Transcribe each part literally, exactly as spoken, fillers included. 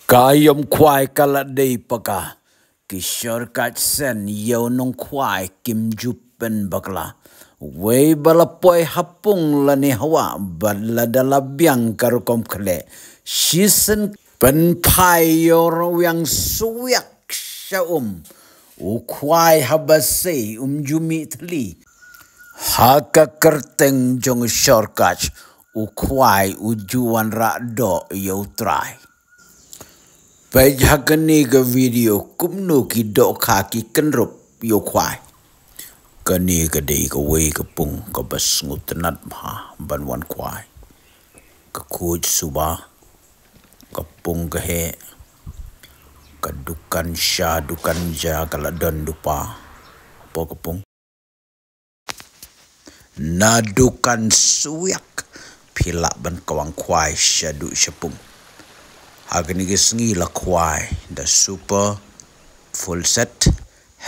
Ka ïom khwai ka la dei paka. Ki shortcut sen ïa u nongkhwai kim ju pynbakla. Wei ba la poi ha pung lane ha wah bad lada la biang ka rukom khleh. Shisien pynphai ïa u rwiang swiak sha um. U khwai haba sei um ju mih thli. Ha ka kyrteng jong u shortcut u khwai u ju wanrah doh ïa u trai. Peit ha kane ka video kumno ki dohkha ki kynrup ïa u khwai. Kane ka dei kawei ka pung kaba sngewtynnat bha ban wan khwai. Ka khuid suba, ka pung ka heh, ka dukan sha dukan ja ka la don dupa. Hapoh ka pung. Na dukan swiak phi lah ban kawang khwai shaduh sha pung. Ha kane ka sngi la khwai da super full set,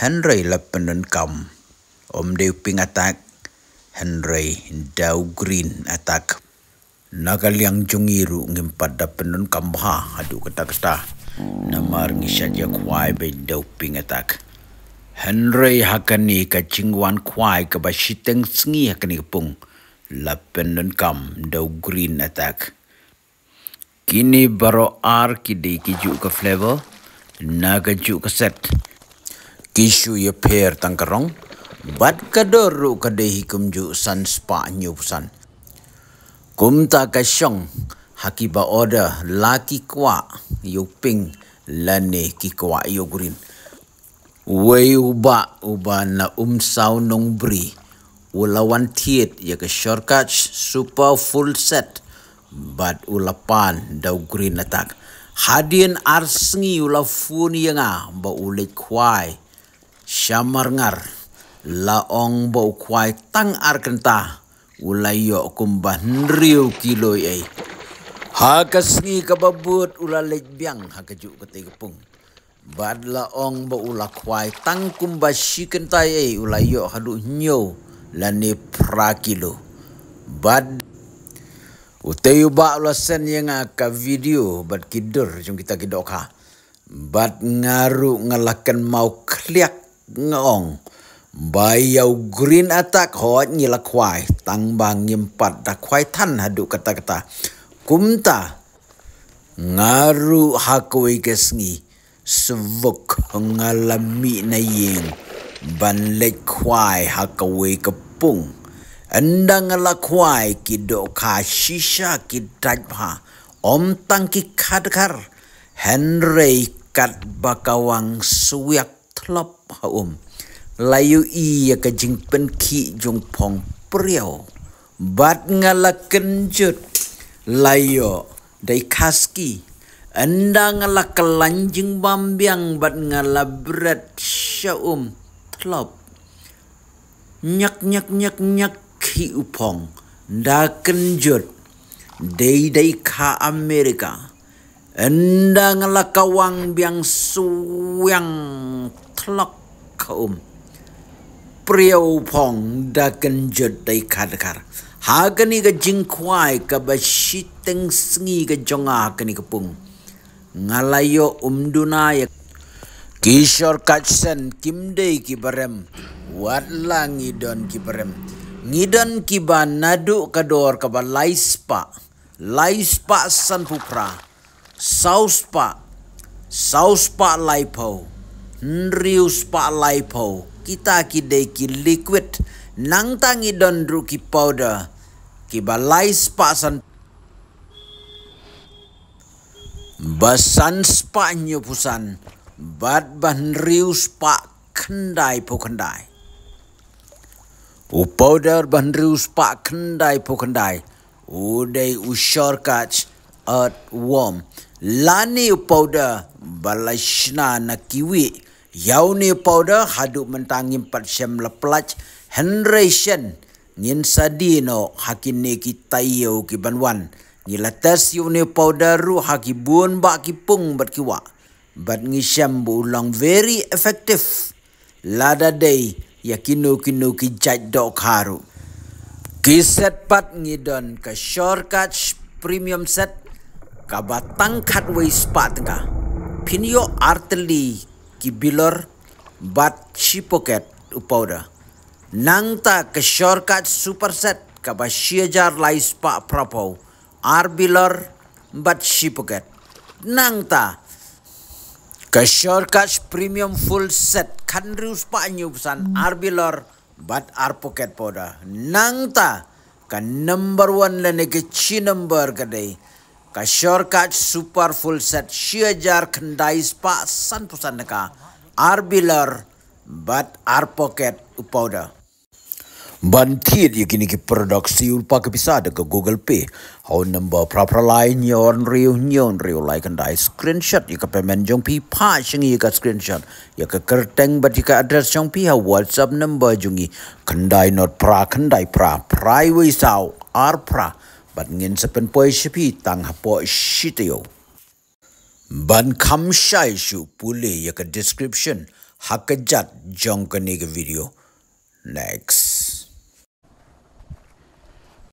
hynrei la pyndonkam. Ym dei u pink attack, hynrei da u green attack. Na ka liang jong ngi ruh ngim pat da pyndonkam bha haduh katta katta. Namar ngi shait ïa khwai beit da u pink attack. Hynrei ha kane ka jingwan khwai kaba shiteng sngi ha kane ka pung, la pyndonkam da u green attack. Kine baroh ar ki dei ki juh ka flavor, na ka juh ka set. Ki shu ïapher tang ka rong, bad ka dor ruh ka dei hi kumjuh san spah hynñiewphew san. Kumta ka shong ha kiba order la ki kwah ïa u pink lane ki kwah ïa u green. Wei u bah uba na Umsaw Nongbri u la wan thied ïa ka shortcut super full set bad u la pan da u green attack. Hadien ar sngi u la phone ïa nga ba u leit khwai sha Marngar, la ong ba u khwai tang ar kynta, u la ïoh kumba hynriew kilo ei. Ha ka sngi kaba bud u la leit biang ha kajuh katei ka pung. Bad la ong ba u la khwai tang kumba shi kynta ei, u la ïoh haduh hynñiew lane phra kilo. Bad utei u bah u la send ïa nga ka video bad ki dur jong kita ki dohkha. Bad nga ruh nga la kynmaw khliak, nga ong ba ïa u green attack hooid ngi la khwai, tang ba ngim pat da khwai than haduh katta katta. Kumta nga ruh ha kawei ka sngi sbuk nga la mih na ïing ban leit khwai ha kawei ka pung. Ynda nga la khwai ki dohkha shisha ki dait bha, ym tang ki khadkhar, hynrei katba ka wang swiak thlop ha um, la ïohi ïa ka jingpynkhih jong phong priew. Bad nga la kynjut, la ïoh dei khasi. Ynda nga la kyllaiñ jingbam biang bad nga la bret sha um thlop. Nyak nyak nyak nyak, khih u phong, da kynjut. Dei dei kha America. Ynda nga la kawang biang swiang thlok kha um. Priew phong, da kynjut dei khadkhar. Ha kane ka jingkhwai kaba shiteng sngi ka jong nga ha kane ka pung, nga la ïoh um duna ïa ki shortcut sen kim dei kiba rem. Wat la ngi don kiba rem, ngi don kiba naduh ka dor kaba lai spah, lai spah sanphew phra, saw spah, saw spah laiphew, hynriew spah laiphew, kita ki dei ki liquid. Nangta ngi don ruh ki powder, kiba lai spah san, ba san spah hynñiewphew san, bad ba hynriew spah khyndaiphew khyndai. U powder ba hynriew spah khyndaiphew khyndai u dei u shortcut earthworm, lane u powder ba la shna na kiwi. Ïa une u powder haduh mynta ngim pat shym la pynlait, hynrei shen ngin sa die noh ha kine ki taïew ki ban wan. Ngi la test ïa une u powder ruh ha ki bun bah ki pung bad ki wah, bad ngi shem ba u long very effective. Lada dei ïa kino kino ki jait dohkha ruh. Ki set pat ngi don ka shortcut premium set, kaba tang khatwei spah tyngka. Phin ïoh artylli ki bilor bad shi pocket u powder. Nangta ka shortcut super set kaba shi hajar lai spah phraphew, ar bilor bad shi pocket. Nangta ka shortcut premium full set khathynriew spah hynñiewphew san, ar bilor bad ar pocket powder. Nangta ka number one lane ka chi number ka dei ka shortcut super full set shi hajar khyndai spah sanphew san tyngka, ar bilor bad ar pocket u powder. Ban thied ïa kine ki product, siew lypa ka pisa da ka Google Pay ha u number phra phra lai hynñiew hynriew hynñiew hynriew lai khyndai. Screenshot ïa ka payment jong phi, phah sha ngi ïa ka screenshot ïa ka kyrteng bad ïa ka address jong phi ha WhatsApp number jong ngi, khyndai nod phra khyndai phra phra wei saw ar phra. Bad ngin sa pynpoi sha phi tang hapoh shi taïew. Ban kham shai shuh, pule ïa ka description ha ka jat jong kane ka video. Next.